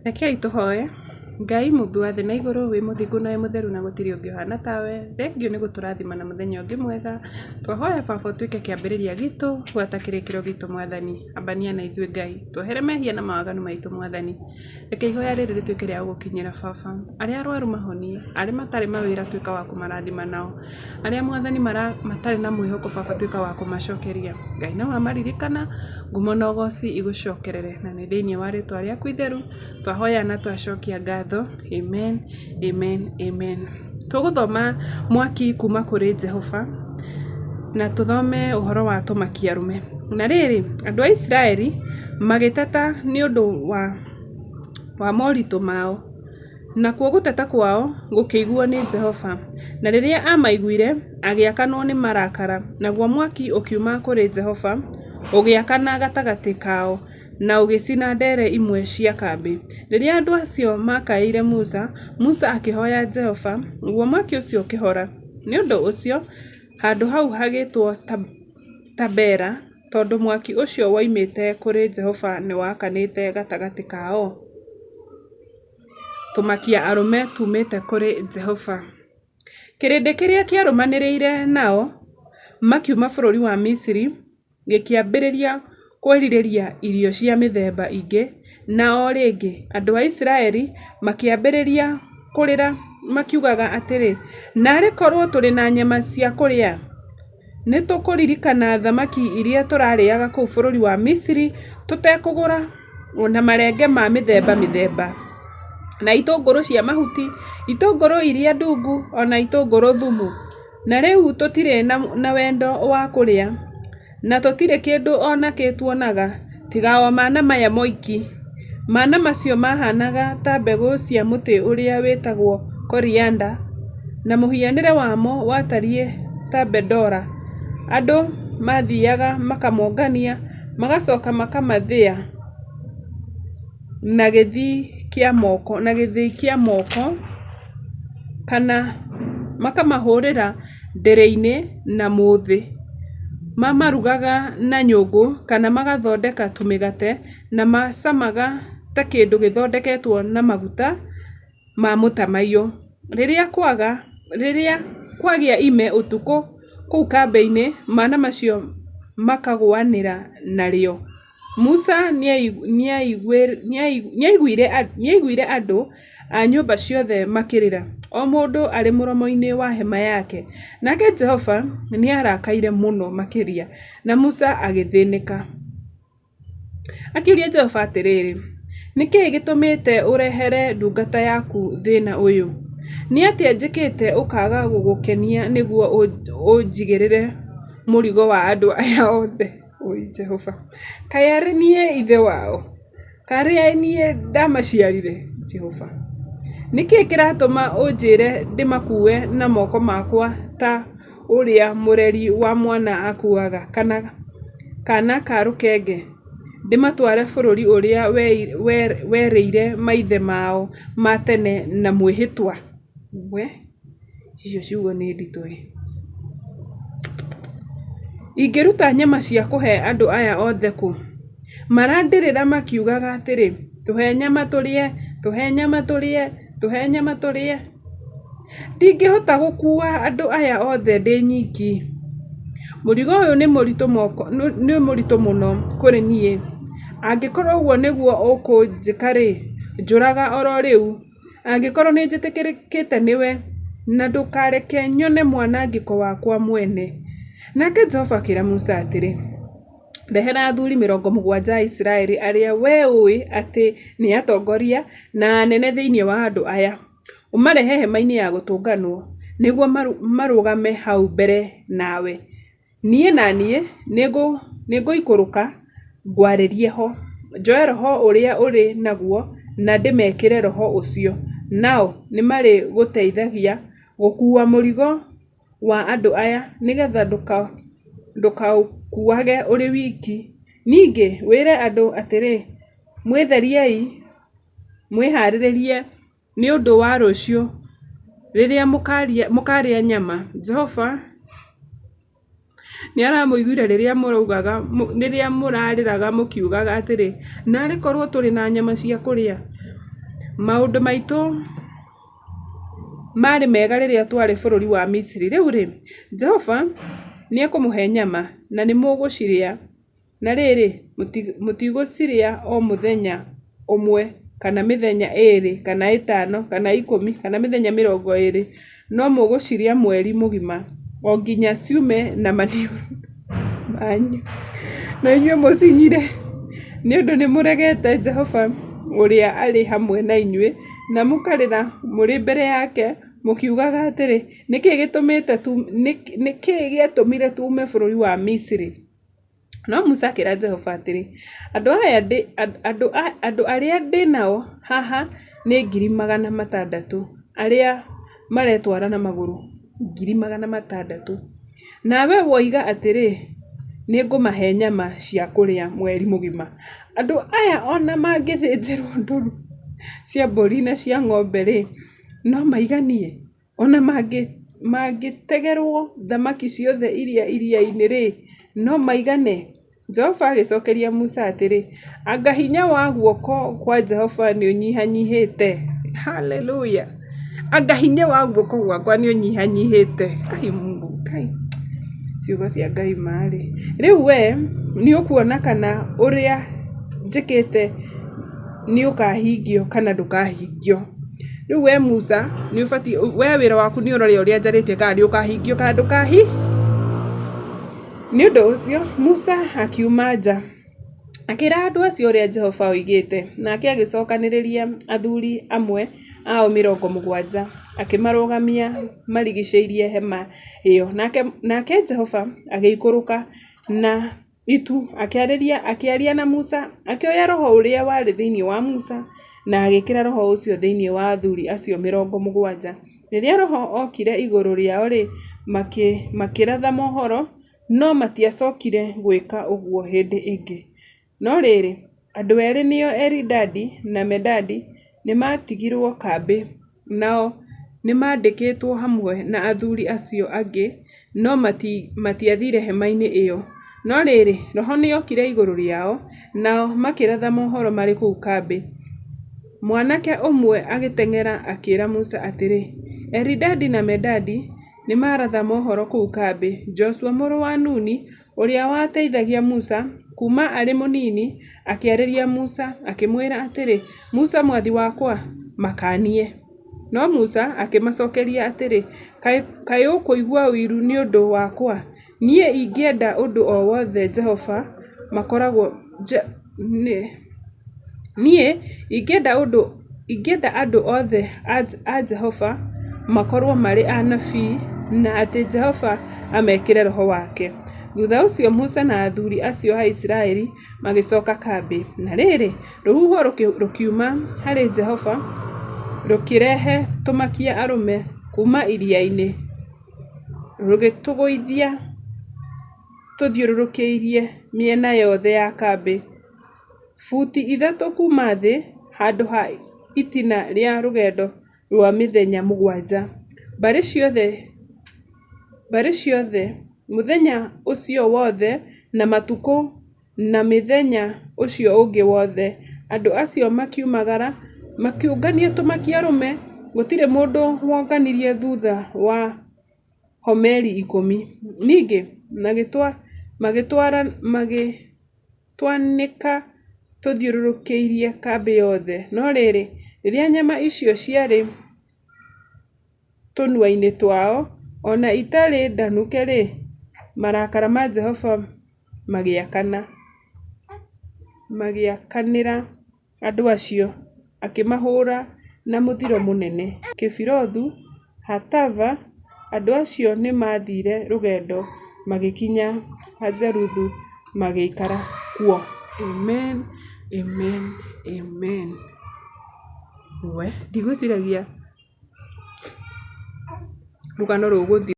Rekei tũhoe. Ngai mũmbi wa thĩ na igũrũ, wĩ mũthingu na wĩ mũtheru na gũtirĩ ũngĩ ũhana tawe. Thengiũ nĩ gũtũrathima na mũthenya ũngĩ mwega. Twahoya baba ũtuĩke kĩambĩrĩria gitũ gwata kĩrĩkĩro gitũ mwathani. Ambania na ithuĩ Ngai. Tuohere mehia na mawaganu maitũ mwathani. Reke ihoya rĩrĩ rĩtuĩke rĩa gũgũkinyĩra baba. Arĩa arwaru mahonie, arĩa matarĩ mawĩra tuĩka wa kũmarathima nao. Arĩa mwathani matarĩ na mwĩhoko baba tuĩka wa kũmacokeria. Ngai no wamaririkana, ngumo na ũgoci igũcokerere. Na nĩ thĩinĩ wa rĩtwa rĩaku itheru twahoya na twacokia ngatho. Amen, amen, amen. Tũgũthoma mwaki kuma kũrĩ Jehova na tũthome ũhoro wa tũmakia arũme. Na rĩrĩ, andũ a Isiraeli magĩteta nĩ ũndũ wa moritũ mao, nakuo gũteta kwao gũkĩiguo nĩ Jehova. Na rĩrĩa aamaiguire, agĩakanwo nĩ marakara, naguo mwaki ũkiuma kũrĩ Jehova, ũgĩakana gatagatĩ kao, na ũgĩcina ndere imwe cia kambĩ. Rĩrĩa andũ acio maakaĩire Musa, Musa akĩhoya Jehova, naguo mwaki ũcio ũkĩhora. Nĩ ũndũ ũcio handũ hau hagĩtwo Tabera, tondũ mwaki ũcio woimĩte kũrĩ Jehova nĩwakanĩte gatagatĩ kao. Tũmakia arũme tuumĩte kũrĩ Jehova. Kĩrĩndĩ kĩrĩa kĩarũmanĩrĩire nao makiuma bũrũri wa Misiri gĩkĩambĩrĩria kwĩrirĩria irio cia mĩthemba ĩngĩ, na o rĩngĩ andũ a Isiraeli makĩambĩrĩria kũrĩra makiugaga atĩrĩ, "Naarĩ korũo tũrĩ na nyama cia kũrĩa! Nĩ tũkũririkana thamaki iria tũrarĩaga kũu bũrũri wa Misiri tũtekũgũra, o na marenge ma mĩthemba mĩthemba, na itũngũrũ cia mahuti, itũngũrũ iria ndungu, o na itũngũrũ thumu. Na rĩu tũtirĩ na wendo wa kũrĩa, na tũtirĩ kĩndũ o na kĩ tuonaga, tiga o mana maya moiki." Mana macio mahaanaga ta mbegũ cia mũtĩ ũrĩa wĩtagwo korianda, na mũhianĩre wamo watariĩ ta bendora. Andũ maathiaga makamongania, magacoka makamathĩa na gĩthii kĩa moko, kana makamahũrĩra ndĩrĩ-inĩ na mũũthĩ. Mamarugaga na nyũngũ kana magathondeka tũmĩgate na macamaga ta kĩndũ gĩthondeketwo na maguta ma mũtamaiyũ. Rĩrĩa kwagĩa ime ũtukũ kũu kambĩ-inĩ, mana macio makagũanĩra narĩo. Musa nĩaiguire andũ a nyũmba ciothe makĩrĩra, o mũndũ arĩ mũromo-inĩ wa hema yake. Nake Jehova nĩarakaire mũno makĩria, na Musa agĩthĩnĩka. Akĩũria Jehova atĩrĩ, "Nĩ kĩĩ gĩtũmĩte ũrehere ndungata yaku thĩĩna ũyũ? Nĩ atĩa njĩkĩte ũkaaga gũgũkenia nĩguo ũnjigĩrĩre mũrigo wa andũ aya othe? Ũi Jehova! Kaĩ arĩ niĩ ithe wao? Kaĩ arĩ niĩ ndamaciarire? Jehova! Nĩ kĩĩ kĩratũma ũnjĩre ndĩmakuue na moko makwa ta ũrĩa mũreri wa mwana akuuaga kaana ka rũkenge, ndĩmatware bũrũri ũrĩa werĩire maithe mao ma tene na mwĩhĩtwa?" We! Icio ciugo nĩ nditũ ĩ. Ingĩruta nyama cia kũhe andũ aya othe kũ? Marandĩrĩra makiugaga atĩrĩ, 'Tũhe nyama tũrĩe! Tũhe nyama tũrĩe! Tũhe nyama tũrĩe! Ndingĩhota gũkuua andũ aya othe ndĩ nyiki. Mũrigo ũyũ nĩ mũritũ mũno kũrĩ niĩ. Angĩkorũo ũguo nĩguo ũkũnjĩka-rĩ, njũraga o rĩu, angĩkorũo nĩnjĩtĩkĩrĩkĩte nĩwe, na ndũkareke nyone mwanangĩko wakwa mwene." Nake Jehova akĩĩra Musa atĩrĩ, Rehera athuri 70 a Isiraeli arĩa wee ũũĩ atĩ nĩ atongoria na anene thĩinĩ wa andũ aya, ũmarehe hema-inĩ ya gũtũnganwo, nĩguo marũgame hau mbere nawe. Niĩ na niĩ nĩngũikũrũka ngwarĩrie ho, njoe roho ũrĩa ũrĩ naguo na ndĩmekĩre roho ũcio, nao nĩmarĩgũteithagia gũkuua mũrigo wa andũ aya, nĩgeetha ndũkaũkuuage ũrĩ wiki. Ningĩ wĩre andũ atĩrĩ, 'Mwĩtheriei mwĩhaarĩrie nĩ ũndũ wa rũciũ rĩrĩa mũkaarĩa nyama. Jehova nĩaramũiguire rĩrĩa mũrarĩraga mũkiugaga atĩrĩ, 'Naarĩ korwo tũrĩ na nyama cia kũrĩa! Maũndũ maitũ maarĩ mega rĩrĩa twarĩ bũrũri wa Misiri. Rĩu-rĩ, Jehova nĩekũmũhe nyama, na nĩmũgũcirĩa. Na rĩrĩ, mũtigũcirĩa o mũthenya ũmwe kana mĩthenya 2 kana 5 kana 10 kana mĩthenya 20, no mũgũcirĩa mweri mũgima, o nginya ciume na maniũrũ manyu, na inyuĩ mũcinyire, nĩ ũndũ nĩmũregete Jehova ũrĩa arĩ hamwe na inyuĩ, na mũkarĩra mũrĩ mbere yake, mũkiugaga atĩrĩ, Nĩ kĩĩ gĩatũmire tuume bũrũri wa Misiri? No Musa akĩra Jehova atĩrĩ, Andũ arĩa ndĩ nao haha nĩ 600,000 arĩa maretwara na magũrũ, 600,000, nawe woiga atĩrĩ, 'Nĩngũmahe nyama cia kũrĩa mweri mũgima! Andũ aya o na mangĩthĩnjĩrwo ndũũru cia mbũri na cia ng'ombe-rĩ, no maiganie? O na mangĩtegerwo thamaki ciothe iria iria-inĩ-rĩ, no maigane?" Jehova agĩcokeria Musa atĩrĩ, "Anga hinya wa guoko kwa Jehova nĩũnyihanyihĩte? Haleluya! Anga hinya wa guoko gwakwa nĩũnyihanyihĩte? Ai Mungu, Ngai, ciugo cia Ngai marĩ. Rĩu wee nĩũkuona kana ũrĩa njĩkĩte nĩũkahingio kana ndũkahingio. Rĩu we Musa, nĩũbatiĩ, we wĩra waku nĩ ũrore ũrĩa njarĩtie kana nĩũkahingio kana ndũkahi. Nĩ ũndũ ũcio Musa akiuma nja, akĩra andũ acio ũrĩa Jehova oigĩte. Nake agĩcokanĩrĩria athuri amwe ao 70, akĩmarũgamia marigicĩirie hema ĩyo. Nake Jehova agĩikũrũka na itu akĩaria na Musa. Akĩoya roho ũrĩa warĩ thĩinĩ wa Musa na agĩĩkĩra roho ũcio thĩinĩ wa athuri acio 70. Rĩrĩa roho ookire igũrũ rĩao-rĩ, makĩratha mohoro, no matiacokire gwĩka ũguo hĩndĩ ĩngĩ. No rĩrĩ, andũ erĩ nĩo Elidadi na Medadi nĩmatigirwo kambĩ, nao nĩmandĩkĩtwo hamwe na athuuri acio angĩ no matiathiire hema-inĩ ĩyo. No rĩrĩ, Roho nĩokire igũrũ rĩao, nao makĩratha mohoro marĩ kũu kambĩ. Mwanake ũmwe agĩteng'era akĩĩra Musa atĩrĩ, Elidadi na Medadi nĩmaratha mohoro kũu kambĩ. Joshua mũrũ wa Nuni, ũrĩa wateithagia Musa kuuma arĩ mũnini, akĩarĩria Musa, akĩmwĩra atĩrĩ, Musa mwathi wakwa, makaanie! No Musa akĩmacookeria atĩrĩ, Kaĩ ũkũigua ũiru nĩ ũndũ wakwa? Niĩ ingĩenda ũndũ o wothe Jehova makoragwo Niĩ ingĩenda andũ othe a Jehova makorũo marĩ anabii na atĩ Jehova amekĩre roho wake! Thutha ũcio Musa na athuri acio a Isiraeli magĩcoka kambĩ. Na rĩrĩ, rũhuho rũkiuma harĩ Jehova rũkĩrehe tũmakia-arũme kuuma iria-inĩ, rũgĩtũgũithia tũthiũrũrũkĩirie mĩena yothe ya kambĩ, buti 3 kuuma thĩ, handũ ha itĩna rĩa rũgendo rwa mĩthenya 7. Mbarĩ ciothe, mũthenya ũcio wothe na matukũ na mũthenya ũcio ũngĩ wothe, andũ acio makiumagara makĩũngania tũmakia-arũme, gũtirĩ mũndũ wonganirie thutha wa homeri 10. Ningĩ magĩtwanĩka tũthiũrũrũkĩrie kambĩ yothe. No rĩrĩ, rĩrĩa nyama icio ciarĩ tũnua-inĩ twao, o na itarĩ ndanuke-rĩ, marakara ma Jehova magĩakanĩra andũ acio, akĩmahũũra na mũthiro mũnene. Kibirothu-Hataava Andũ acio nĩmathiire rũgendo magĩkinya Hazerothu magĩikara kuo. Amen, amen, amen. We ndigwĩciragia rũgano rũgũthiĩ.